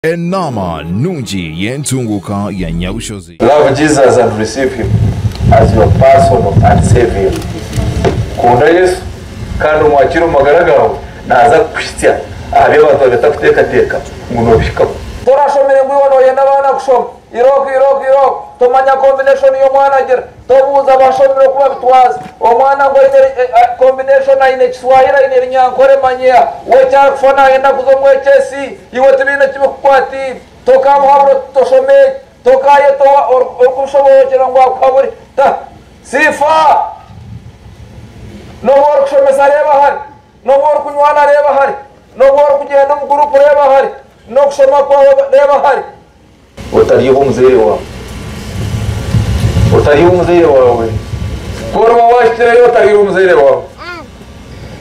Enaama nungi y'entunguuka ya Nyabushozi. Love Jesus and receive him as your personal and saviour. Kunda Yesu kandi omwakiire omu magara gaawe, naaza kukuhitsya aha bi abantu babatakuteekateeka ngu noobihikaho. Torashomire ngu iwe noyenda abaana kushoma. Irooko irooko irooko. Tomanya combination y'omwana agira. Tobuuza abashomire oku babitwaza. Omwana ngu aine combination aine Kiswahili aine Runyankore manya we eki arikufa nayenda kuza omu HSC iwe tibiine eki bikukwatiire. Tokamuhabura oti toshoma eki. Tokayeta orikubishoboorokyerwa ngu akuhabure. Ta Sifa! N'obu orikushomesa reeba hare. N'obu orikunywana reeba hare. N'obu orikugyenda omu guruupu reeba hare. N'okushoma kwawe reeba hare. Otaryoba omuzaire waawe. Otaryoba omuzaire waawe. Ku oriba waahikireyo otaryoba omuzaire waawe.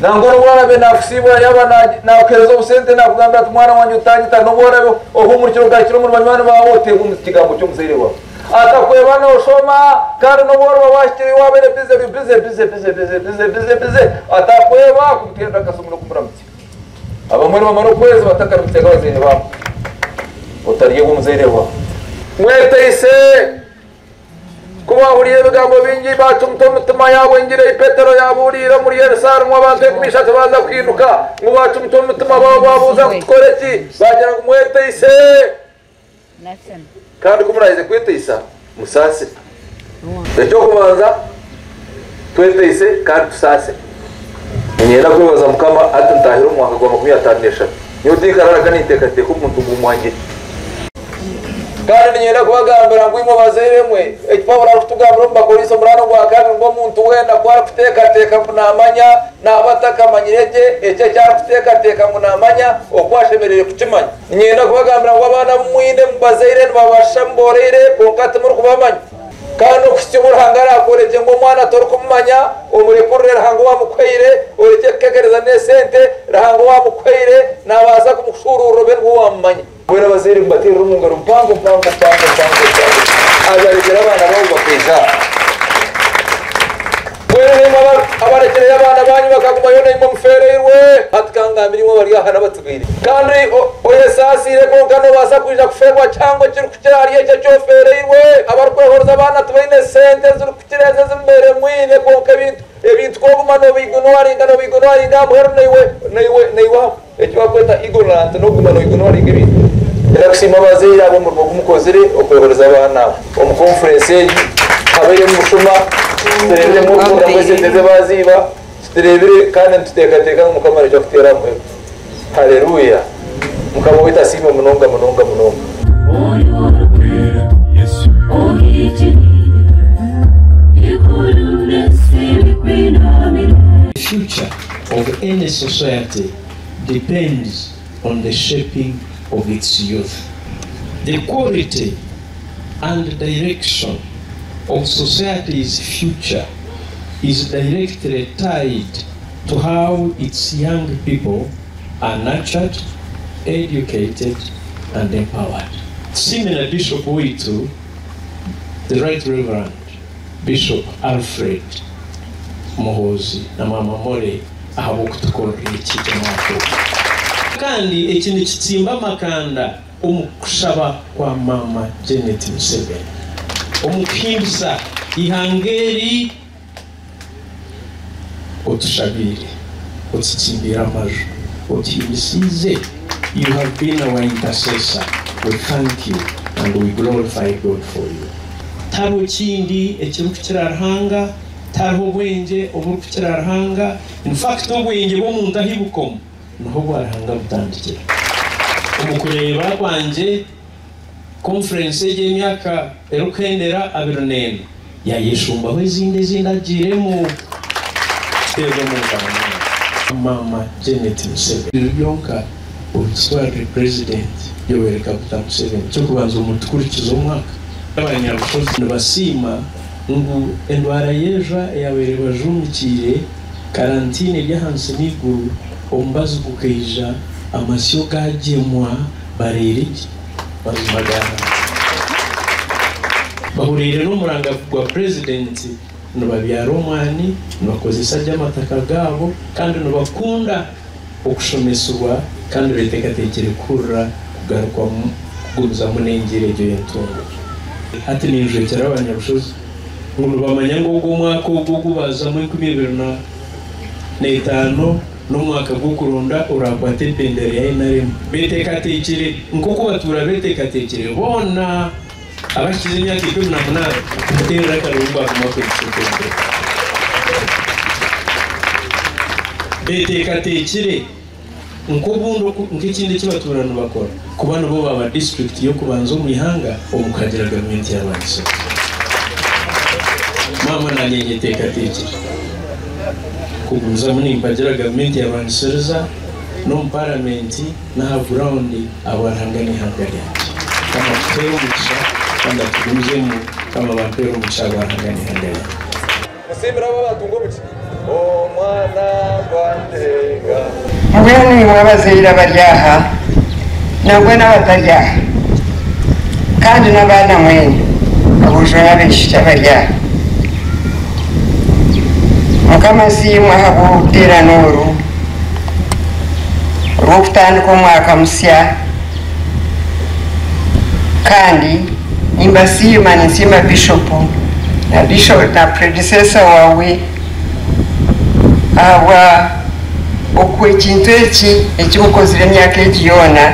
Nangwa n'obu araabe naakusiibura yaaba naakuheereza obusente naakugambira ati mwana wangye otanyita, n'obu oraabe ohuumurikire ogarukire omuri banywani baawe oteebwe omu kigambo ky'omuzaire waawe. Atakweba nooshoma kandi n'obu oriba waahikireyo waabaire bize ori bize bize bize bize bize bize bize atakweba kumuteerera akasimu n'okumuramutsya. Abamwe nibamara okwezi batakaramukyaga abazaire baabo. Otaryebwa omuzaire waawe. Mweteise. Ku baahuriire ebigambo bingi, baacumita omu mitima yaabo engiri ei Petero yaabuuriire omuri Yerusaalemu. Abantu enkumi ishatu baaza kuhinduka, ngu baacumita omu mitima baabo, baabuuza ngu, Tukore ki? Baagira ngu, Mweteise. Kandi ku muraaheze kweteisa, musaasire. Eky'okubanza, tweteise kandi tusaasire. Niinyenda kwebaza Mukama hati ntaahire omu mwaka gwa 53. Nyowe tinkararaga ninteekateeka omuntu ngu mmwangire. Kandi niinyenda kubagambira ngu imwe bazaire mwe, eki Paulo arikutugambira omu Bakorinso omurano gwa kabiri ngu omuntu weena ku arikuteekateeka ngu naamanya, naaba atakamanyire gye ekyo eki arikuteekateeka ngu naamanya oku ashemereire kukimanya. Niinyenda kubagambira ngu abaana abu mwine mubazaire nibabashusha mubooreire, kwonka timurikubamanya. Kandi okuhitsya obu Ruhanga araakworekye ngu omwana torikumumanya, omurekurire Ruhanga owaamukuhaire, orekye kukekereza n'esente, Ruhanga owaamukuhaire naabaasa kumukushuuruurira obe nibwo waamumanya. Mbwenu abazaire mubateerere omu ngaro mpango mpango mpango mpango mpango abarekire abaana baabo bakaija aha. Mbwenu naimwe abarekireyo abaana baanyu bakagumayo naimwe mufeereirwe. Hati ka ngambire imwe abari aha n'abatsigaire. Kandi oyesaasiire kwonka noobaasa kwija kufeerwa kihango ekirikukira ahari ekyo eki ofeereirwe. Abarikwehoreza abaana tibaine sente ezirikukira ezo ezi mubaire mwine kwonka ebintu ebintu ku oguma nobiignoringa nobiignoringa aha muheru naiwe naiwe naiwe Eki barikweta ignorant n'okuguma noignoringa ebintu. Nyenda kusiima abazaire ahabw'omurimo ogu mukozire okwehoreza abaana aba. Omu conference egi habairemu obushuma, tureebiremu orikukunda ngu esente ze baaziiba, tureebire kandi nituteekateeka ngu Mukama naija kututeera aha muheru. Haleluya! Mukama waitu asiimwe munonga munonga munonga. The future of any society depends on the shaping of its youth. The quality and direction of society's future is directly tied to how its young people are nurtured, educated and empowered. Tusiime na Bishop waitu The Right Reverend Bishop Alfred Muhoozi na Maama Molly ahabw'okutukorera eki omwaka ogu. Kandi eki nikitsimba amakanda omu kushaba kwa Maama Janet Museveni omu kuhimbisa eihanga eri. Otushabiire, otutsimbiire amaju, otuhimbisiize, you have been our intercessor, we thank you and we glorify God for you. Tihariho kindi ekirikukira Ruhanga, tihariho obwengye oburikukira Ruhanga, in fact obwengye bw'omuntu ahu bukoma niho obwa Ruhanga butandikira. Omu kureeba kwangye, conference egi ey'emyaka erikuhendera abiri n'ena yayeshumbaho ezindi ezindi agiiremu kuteerwa omu ngaro munonga. Maama Janet Museveni. Biri byonka obitutwarire Purezidenti Yoweri Kaguta Museveni. Eky'okubanza omuntu kuhurikiza omwaka. Abanyabushozi nibasiima ngu endwara y'ejwa eyabaire ebajuumikiire, karantiini eri ahansi n'eiguru, omubazi gukaija, amasyo gaagyemwa bareire gye. Mazima ga Ruhanga. Bahuriire n'omuranga gwa Purezidenti nibabyara omwani, nibakozesa gye amataka gaabo kandi nibakunda okushomesibwa kandi beteekateekire kuhurira kugarukwamu kugumizamu n'engira egyo y'entungo. Hati ninjwekyera Abanyabushozi ngu nibamanya ngu ogu omwaka ogu ogu baazamu 2005 n'omwaka gw'okuronda oraakwate ebendera ya NRM. Beeteekateekire nk'oku batuura beeteekateekire boona abahikize emyaka 18 kumuteerera akaruru ngu agume akwitse ebendera. Beeteekateekire Nk'obundi oku nk'ekindi eki batuura nibakora kuba nibo baaba disiturikiti y'okubanza omu ihanga omu kuhagira gavumenti y'abantu. Maama naanye nyeteekateekire kugumizamu nimpagira gavumenti ya Rwanisiriza n'omu paramenti n'aha gurawundi ahabwa Ruhanga n'eihanga ryangye. Mukama atuheere omugisha kandi atugumizemu. Mukama abampeere omugisha ahabwa Ruhanga n'eihanga ryangye. Musiimire abo abatunga omugisha. Omwana gwa Ntenga. Mbwenu imwe abazaire abari aha, nangwa n'abatari aha, kandi n'abaana mwena, aboojo n'abaishiki abari aha, Mukama asiimwe ahabw'oruteerane oru orw'okutandika omwaka musya, kandi nimbasiima, ninsiima Bishopu na Bishop na predecessor waawe ahabwa oku ekintu eki eki mukozire emyaka egi yoona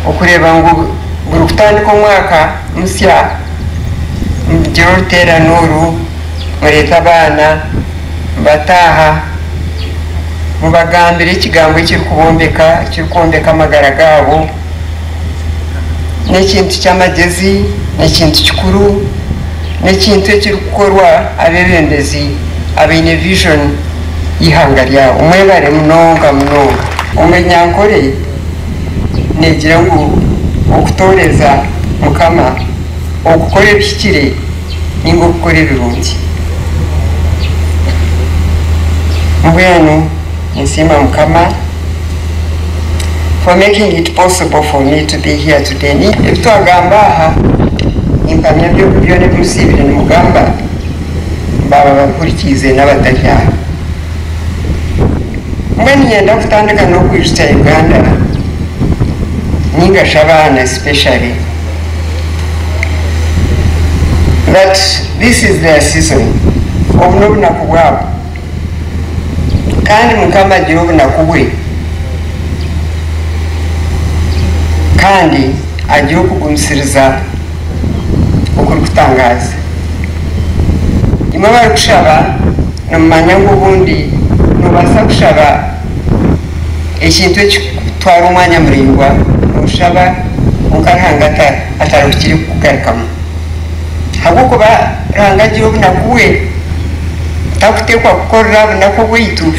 okureeba ngu buri kutandika omwaka musya mugira oruteerane oru mureete abaana mubataaha mubagambire ekigambo ekirikubombeka ekirikwombeka amagara gaabo. N'ekintu ky'amagyezi, n'ekintu kikuru, n'ekintu ekirikukorwa abeebembezi abaine vision y'eihanga ryabo. Mwebare munonga munonga. Omu Runyankore neegira ngu okutooreza Mukama, okukora ebihikire ninga okukora ebirungi. Mbwenu ninsiima Mukama. For making it possible for me to be here today. Ni ebi twagamba aha nimpamya byona ebi musiibire nimugamba baaba babihurikiize n'abatari aha. Mbwenu niinyenda kutandika n'okwijutsya Uganda ninga shi abaana especially that this is their season, obu n'obunaku bwabo. Kandi Mukama agira obunaku bwe, kandi agira okugumisiriza okurikutangaaza. Imwe abarikushaba, nimumanya ngu obundi noobaasa kushaba ekintu ekirikutwara omwanya muraingwa, nooshaba kwonka Ruhanga atarahukire kukugarukamu. Ahabw'okuba Ruhanga agira obunaku bwe. Takuteekwa kukorera aha bunaku obwaitu.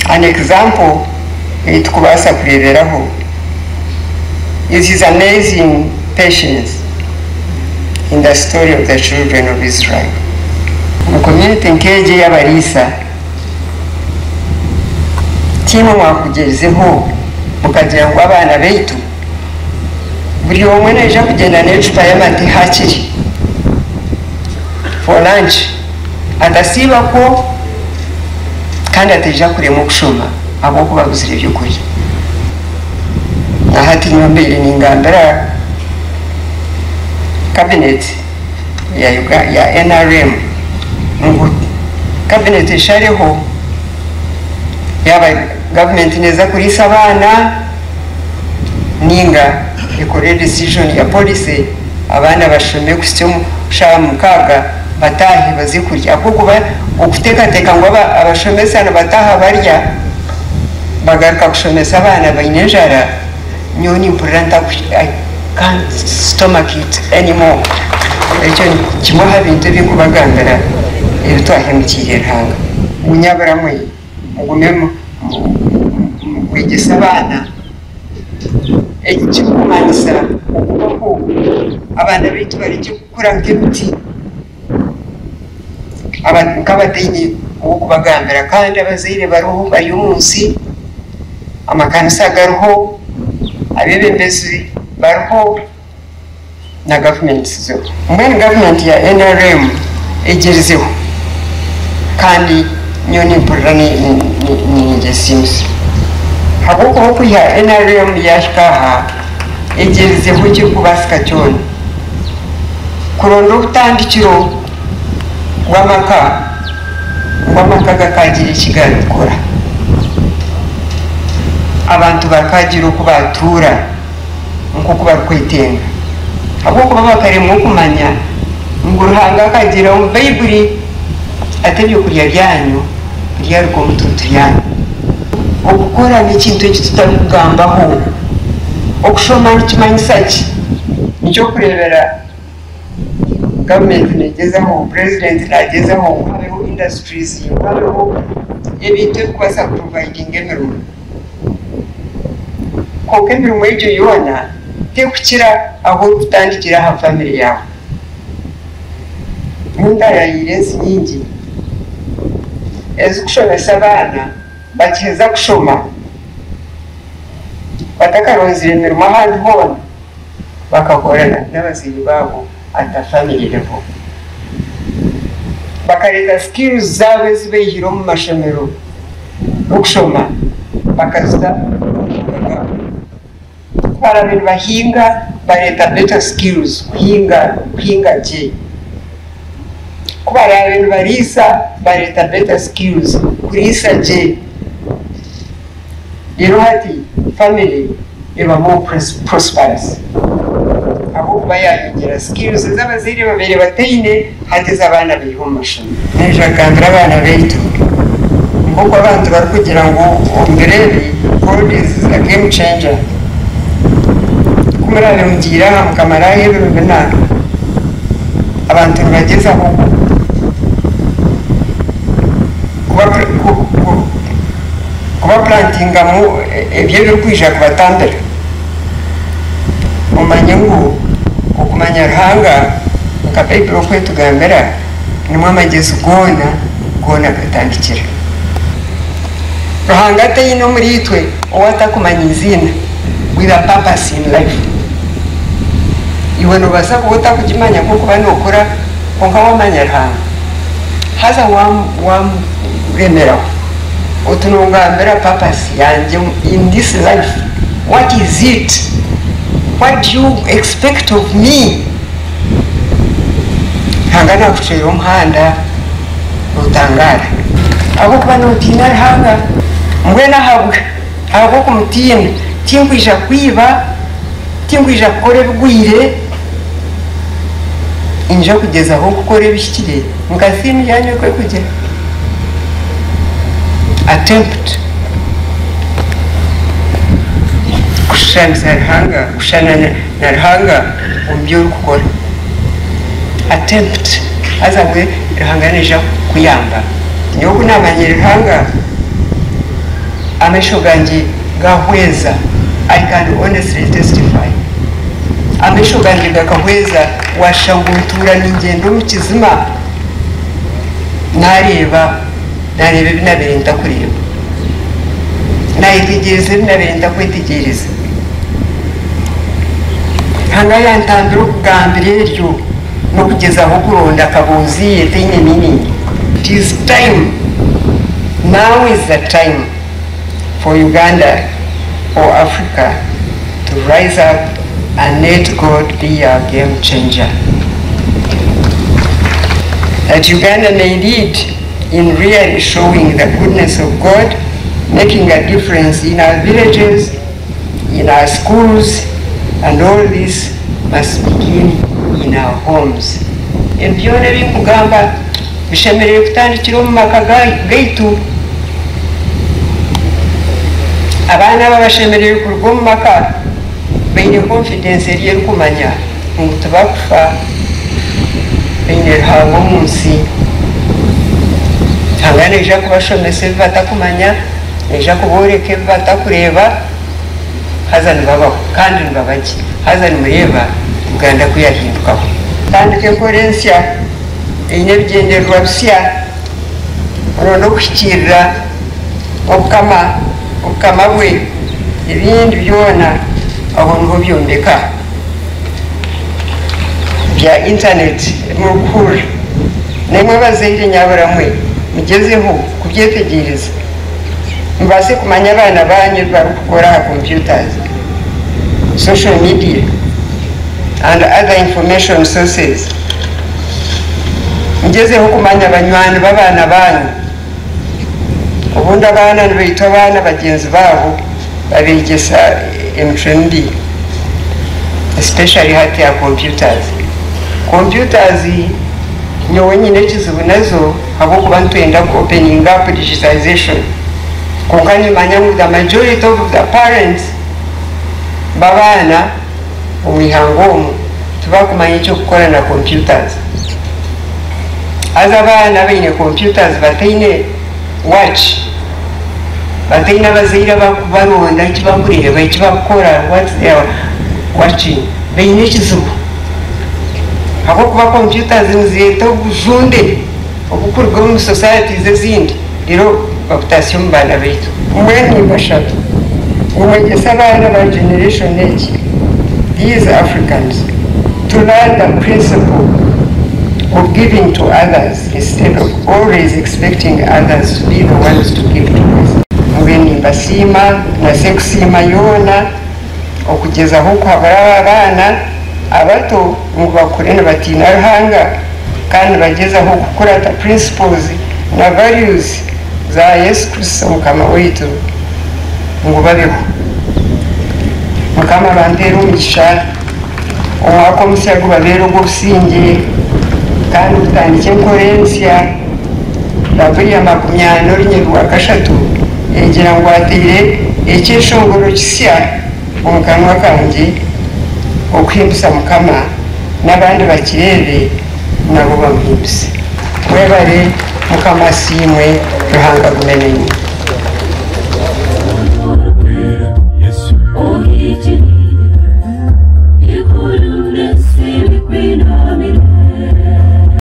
An example ei tukubaasa kureeberaho is his amazing patience in the story of the children of Israel. Omu community nk'egi ey'abariisa, tiimwe mwakugyerizeho mukagira ngu abaana baitu Buri omwe naija kugyenda n'ecupa y'amate hakiri for lunch atasiiba kwo kandi ataija kuremwa okushoma ahabw'okuba abuzire ebyokurya. Na hati nyowe mbaire ningambira cabinet ya ya nrm ngu cabinet eshareho yaaba government neeza kuriisa abaana, ninga ekore decision ya policy abaana bashome kuhitsya omu shaaha mukaaga bataahe baze kurya ahabw'okuba okuteekateeka ngu abashomesa nibataaha barya bagaruka kushomesa abaana baine enjara nyowe nimpurira ntaku I can't stomach it anymore ekyo nikimwe aha bintu ebi nkubagambira ebi twahemukiire Ruhanga. Munyabura mwe Mugume mwegyese abaana. Eki kirikumanyisa okubaho abaana baitu barekye kukura nk'emiti nk'abataine ow'okubagambira kandi abazaire bariho bari omu nsi, amakanisa gariho, abeebembezi bariho na gavumenti zo. Mbwenu gavumenti ya nrm egyerizeho kandi nyowe nimpurira ningyesiimisa. Ahabw'okuba okwiha NRM yaahika aha egyerizeho ekirikubaasika kyona kuronda obutandikiro bw'amaka ngu amaka gakaagira eki gaakora, abantu bakaagira oku baatuura nk'oku barikwetenga. Ahabw'okuba bakaremwa okumanya ngu Ruhanga akagira omu Baiburi ati ebyokurya byanyu biryaruga omu tuutu yanyu. Okukora n'ekintu eki tutarikugambaho. Okushoma nikimanyisa ki? Nikyokureebera gavumenti negyezaho, purezidenti nagyezaho ngu habeho industries, ngu habeho ebintu ebirikubaasa kuprovidinga emirimo. Kwonka emirimo egyo yoona terikukira ahu orikutandikira aha famire yaawe. Nyowe ntaayayiire ensi nyingi ezirikushomesa abaana bakiheza kushoma batakaronzire mirimo ahandi hoona bakakora n'abazaire baabo at a family level. Bakareeta skills zaabo ezi baihire omu mashomero g'okushoma bakazita omu maka gaabo. Ku baraabe nibahinga bareeta better skills kuhinga kuhinga gye. Ku baraabe nibariisa bareeta better skills kuriisa gye. Reero hati family eba more prosperous ahabw'okuba yaayongyera skills ezi abazaire babaire bataine hati ezi abaana baiha omu mashomero. Naija kugambira abaana baitu nk'oku abantu barikugira ngu omu biro ebi God is a game changer. Ku muraabe mugiire aha mukamaraho ebiro bina, abantu nibagyezaho kubapurantingamu ebyo ebirikwija kubatambira. Mumanye ngu okumanya Ruhanga nka Baiburi oku etugambira nimwo amagyezi goona goona gatandikira. Ruhanga taine omuri itwe ou atakumanya eiziina with a purpose in life. Iwe nobaasa kuba otakugimanya kw'okuba nokura kwonka wamanya Ruhanga haza wamuremeraho oti nongambira purpose yangye in this life what is it? What do you expect of me? Ruhanga nakucwera omuhanda notangaara ahabw'okuba notiina Ruhanga. Mbwenu ahabwe ahabw'okumutiina tinkwija kwiba, tinkwija kukora ebigwire, niinyija kugyezaho kukora ebihikire nka theme yanyu oku erikugira. Attempt kushushanisa Ruhanga, kushushana na Ruhanga omu bi orikukora. Attempt haza bwe Ruhanga naija kukuyamba. Nyowe ku naamanyire Ruhanga, amaisho gangye gaahweza, I can honestly testify. Amaisho gangye gakahweza waashusha ngu ntuura ningyenda omu kizima, naareeba, naareeba ebi naabaire ntakureeba. Naayetegyereza ebi naabaire ntakwetegyereza. Ruhanga yantambira okugambira eryo n'okugyezaho kuronda akaboozi etaine meaning. It is time, now is the time for Uganda or Africa to rise up and let God be our game changer. That Uganda may lead in really showing the goodness of God, making a difference in our villages, in our schools, and all this must begin in our homes. Ebi byona ebi nkugamba bishemereire kutandikira omu maka gaitu. Abaana aba bashemereire kuruga omu maka baine confidence eri erikumanya ngu tibakufa, baine Ruhanga omu nsi. Ruhanga naija kubashomesa ebi batakumanya, naija kubooreka ebi batakureeba, haza nibabaho kandi nibaba gye. Haza nimureeba Uganda ku yahindukaho. Tandika enkora ensya eine ebigyendererwa bisya, oronde okuhikiirira Obukama, Obukama bwe, ebindi byona aho niho byombeka bya intaneti ebi murikuhurira. Naimwe abazaire nyabura mwe mugyezeho kubyetegyereza. Mubaase kumanya abaana baanyu ebi barikukora aha computers, social media and other information sources. Mugyezeho kumanya banywani b'abaana baanyu. Obundi abaana nibaitwa abaana bagyenzi baabo babeegyesa emicwe mibi especially hati aha computers. Computers nyowe nyine ekizibu nazo ahabw'okuba nitwenda ku opening up digitization kwonka nimanya ngu the majority of the parents b'abaana omu ihanga omu tibakumanya eky'okukora na computers. Haza abaana abaine computers bataine watch, bataine abazaire abakubaronda eki bakureeba, eki bakukora, what they are watching, baine ekizibu. Ahabw'okuba computers nizireeta obujunde obukuruga omu societies ezindi reero babutaasya omu baana baitu. Mbwenu nimbashaba ngu mwegyese abaana ba generation egi, these Africans, to learn the principle of giving to others instead of always expecting others to be the ones to give to us. Mbwenu nimbasiima na Sekusiima yoona okugyezaho kuhabura aba baana abato ngu bakure nibatiina Ruhanga kandi nibagyezaho kukurata principles na values za Yesu Kristo Mukama waitu ngu babeho. Mukama abampeere omugisha, omwaka omusya gubabeere ogw'obusingye kandi gutandikye enkora ensya. Zaaburi ya 40 orunyiriri rwa kashatu egira ngu ataire ekyeshongoro kisya omu kanwa kangye okuhimbisa Mukama, n'abandi bakireebe nabo bamuhimbise. Mwebare, Mukama asiimwe, Ruhanga agume naimwe.